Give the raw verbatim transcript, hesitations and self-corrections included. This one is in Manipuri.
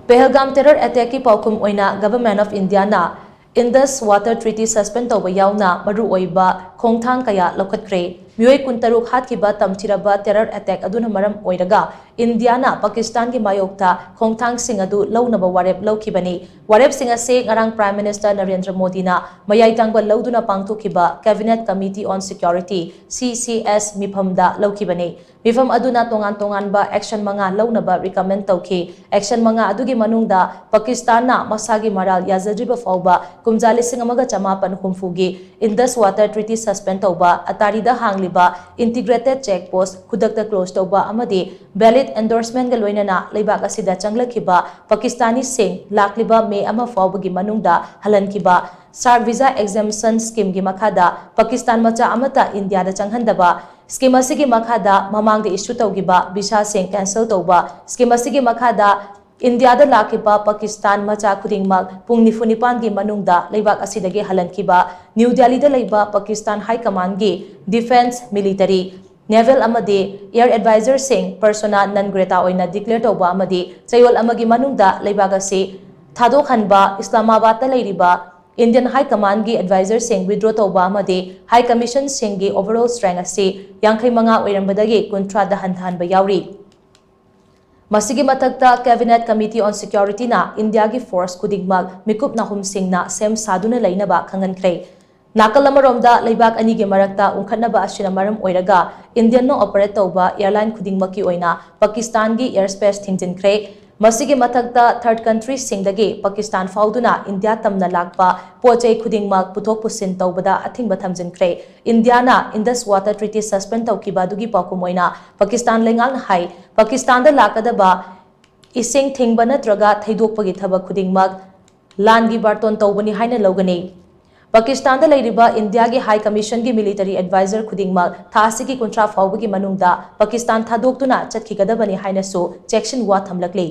ꯄꯦꯍꯜꯒꯥꯝ terror attackꯀꯤ ꯄꯥꯎꯈꯨꯝ ꯑꯣꯏꯅ Government of Indiaꯅ Indus Water Treaty suspend ꯇꯧꯕ ꯌꯥꯎꯅ ꯃꯔꯨꯑꯣꯏꯕ ꯈꯣꯡꯊꯥꯡ ꯀꯌꯥ ꯂꯧꯈꯠꯈ꯭ꯔꯦ꯫ ꯃꯤꯑꯣꯏ ꯀꯨꯟꯇꯔꯨꯛ ꯍꯥꯠꯈꯤꯕ ꯇꯝꯊꯤꯔꯕ terror attack ꯑꯗꯨꯅ ꯃꯔꯝ ꯑꯣꯏꯔꯒ ꯏꯟꯗꯤꯌꯥꯅ ꯄꯥꯀꯤꯁꯇꯥꯟꯒꯤ ꯃꯥꯌꯣꯛꯇ ꯈꯣꯡꯊꯥꯡꯁꯤꯡ ꯑꯗꯨ ꯂꯧꯅꯕ ꯋꯥꯔꯦꯞ ꯂꯧꯈꯤꯕꯅꯤ꯫ ꯋꯥꯔꯦꯞꯁꯤꯡ ꯑꯁꯤ ꯉꯔꯥꯡ Prime Minister ꯅꯔꯦꯟꯗ꯭ꯔ ꯃꯣꯗꯤꯅ ꯃꯌꯥꯏ ꯇꯥꯡꯕ ꯂꯧꯗꯨꯅ ꯄꯥꯡꯊꯣꯛꯈꯤꯕ Cabinet Committee on Security, C C S, ꯃꯤꯐꯝꯗ ꯂꯧꯈꯤꯕꯅꯤ꯫ ꯃꯤꯐꯝ ꯑꯗꯨꯅ ꯇꯣꯉꯥꯟ ꯇꯣꯉꯥꯟꯕ action ꯃꯉꯥ ꯂꯧꯅꯕ recommend ꯇꯧꯈꯤ꯫ Action ꯃꯉꯥ ꯑꯗꯨꯒꯤ ꯃꯅꯨꯡꯗ ꯄꯥꯀꯤꯁꯇꯥꯟꯅ ꯃꯁꯥꯒꯤ ꯃꯔꯥꯜ ꯌꯥꯖꯗ꯭ꯔꯤꯕ ꯐꯥꯎꯕ ꯀꯨꯝꯖꯥ ꯂꯤꯁꯤꯡ ꯑꯃꯒ ꯆꯃꯥꯄꯟ ꯍꯨꯝꯐꯨꯒꯤ Indus Water Treaty suspend ꯇꯧꯕ, ꯑꯇꯥꯔꯤꯗ ꯍꯥꯡꯂꯤꯕ integrated check post ꯈꯨꯗꯛꯇ close ꯇꯧꯕ ꯑꯃꯗꯤ valid endorsementꯒ ꯂꯣꯏꯅꯅ ꯂꯩꯕꯥꯛ ꯑꯁꯤꯗ ꯆꯪꯂꯛꯈꯤꯕ ꯄꯥꯀꯤꯁꯇꯥꯅꯤꯁꯤꯡ ꯂꯥꯛꯂꯤꯕ May ꯑꯃ ꯐꯥꯎꯕꯒꯤ ꯃꯅꯨꯡꯗ ꯍꯜꯍꯟꯈꯤꯕ, SAARC visa exemption schemeꯒꯤ ꯃꯈꯥꯗ ꯄꯥꯀꯤꯁꯇꯥꯟ ꯃꯆꯥ ꯑꯃꯠꯇ ꯏꯟꯗꯤꯌꯥꯗ ꯆꯪꯍꯟꯗꯕ, scheme ꯑꯁꯤꯒꯤ ꯃꯈꯥꯗ ꯃꯃꯥꯡꯗ issue ꯇꯧꯈꯤꯕ visaꯁꯤꯡ cancel ꯇꯧꯕ, scheme ꯑꯁꯤꯒꯤ ꯃꯈꯥꯗ ꯏꯟꯗꯤꯌꯥꯗ ꯂꯥꯛꯈꯤꯕ ꯄꯥꯀꯤꯁꯇꯥꯟ ꯃꯆꯥ ꯈꯨꯗꯤꯡꯃꯛ ꯄꯨꯡ ꯅꯤꯐꯨ ꯅꯤꯄꯥꯟꯒꯤ ꯃꯅꯨꯡꯗ ꯂꯩꯕꯥꯛ ꯑꯁꯤꯗꯒꯤ ꯍꯜꯍꯟꯈꯤꯕ, ꯅ꯭ꯌꯨ ꯗꯦꯜꯂꯤꯗ ꯂꯩꯕ Pakistan High Commandꯒꯤ defence, military, naval ꯑꯃꯗꯤ air advisorꯁꯤꯡ persona non grata ꯑꯣꯏꯅ declare ꯇꯧꯕ ꯑꯃꯗꯤ ꯆꯌꯣꯜ ꯑꯃꯒꯤ ꯃꯅꯨꯡꯗ ꯂꯩꯕꯥꯛ ꯑꯁꯤ ꯊꯥꯗꯣꯛꯍꯟꯕ, ꯏꯁꯂꯥꯃꯥꯕꯥꯗꯇ ꯂꯩꯔꯤꯕ Indian High Commandꯒꯤ advisorꯁꯤꯡ withdraw ꯇꯧꯕ ꯑꯃꯗꯤ High Commissionꯁꯤꯡꯒꯤ overall strength ꯑꯁꯤ ꯌꯥꯡꯈꯩ ꯃꯉꯥ ꯑꯣꯏꯔꯝꯕꯗꯒꯤ ꯀꯨꯟꯊ꯭ꯔꯥꯗ ꯍꯟꯊꯍꯟꯕ ꯌꯥꯎꯔꯤ꯫ ꯃꯁꯤꯒꯤ ꯃꯊꯛꯇ Cabinet Committee on Securityꯅ ꯏꯟꯗꯤꯌꯥꯒꯤ force ꯈꯨꯗꯤꯡꯃꯛ ꯃꯤꯀꯨꯞ ꯅꯥꯍꯨꯝꯁꯤꯡꯅ ꯁꯦꯝ ꯁꯥꯗꯨꯅ ꯂꯩꯅꯕ ꯈꯪꯍꯟꯈ꯭ꯔꯦ꯫ ꯅꯥꯀꯜ ꯑꯃꯔꯣꯝꯗ ꯂꯩꯕꯥꯛ ꯑꯅꯤꯒꯤ ꯃꯔꯛꯇ ꯎꯪꯈꯠꯅꯕ ꯑꯁꯤꯅ ꯃꯔꯝ ꯑꯣꯏꯔꯒ ꯏꯟꯗꯤꯌꯟꯅ operate ꯇꯧꯕ airline ꯈꯨꯗꯤꯡꯃꯛꯀꯤ ꯑꯣꯏꯅ ꯄꯥꯀꯤꯁꯇꯥꯟꯒꯤ airspace ꯊꯤꯡꯖꯤꯟꯈ꯭ꯔꯦ꯫ ꯃꯁꯤꯒꯤ ꯃꯊꯛꯇ third countryꯁꯤꯡꯗꯒꯤ ꯄꯥꯀꯤꯁꯇꯥꯟ ꯐꯥꯎꯗꯨꯅ ꯏꯟꯗꯤꯌꯥ ꯇꯝꯅ ꯂꯥꯛꯄ ꯄꯣꯠ ꯆꯩ ꯈꯨꯗꯤꯡꯃꯛ ꯄꯨꯊꯣꯛ ꯄꯨꯁꯤꯟ ꯇꯧꯕꯗ ꯑꯊꯤꯡꯕ ꯊꯝꯖꯤꯟꯈ꯭ꯔꯦ꯫ ꯏꯟꯗꯤꯌꯥꯅ Indus Water Treaty suspend ꯇꯧꯈꯤꯕ ꯑꯗꯨꯒꯤ ꯄꯥꯎꯈꯨꯝ ꯑꯣꯏꯅ ꯄꯥꯀꯤꯁꯇꯥꯟ ꯂꯩꯉꯥꯛꯅ ꯍꯥꯏ, ꯄꯥꯀꯤꯁꯇꯥꯟꯗ ꯂꯥꯛꯀꯗꯕ ꯏꯁꯤꯡ ꯊꯤꯡꯕ ꯅꯠꯇ꯭ꯔꯒ ꯊꯩꯗꯣꯛꯄꯒꯤ ꯊꯕꯛ ꯈꯨꯗꯤꯡꯃꯛ ꯂꯥꯟꯒꯤ ꯕꯥꯔꯇꯣꯟ ꯇꯧꯕꯅꯤ ꯍꯥꯏꯅ ꯂꯧꯒꯅꯤ꯫ ꯄꯥꯀꯤꯁꯇꯥꯟꯗ ꯂꯩꯔꯤꯕ ꯏꯟꯗꯤꯌꯥꯒꯤ High Commissionꯒꯤ military advisor ꯈꯨꯗꯤꯡꯃꯛ ꯊꯥ ꯑꯁꯤꯒꯤ ꯀꯨꯟꯊ꯭ꯔꯥ ꯐꯥꯎꯕꯒꯤ ꯃꯅꯨꯡꯗ ꯄꯥꯀꯤꯁꯇꯥꯟ ꯊꯥꯗꯣꯛꯇꯨꯅ ꯆꯠꯈꯤꯒꯗꯕꯅꯤ ꯍꯥꯏꯅꯁꯨ ꯆꯦꯛꯁꯤꯟꯋꯥ ꯊꯝꯂꯛꯂꯤ꯫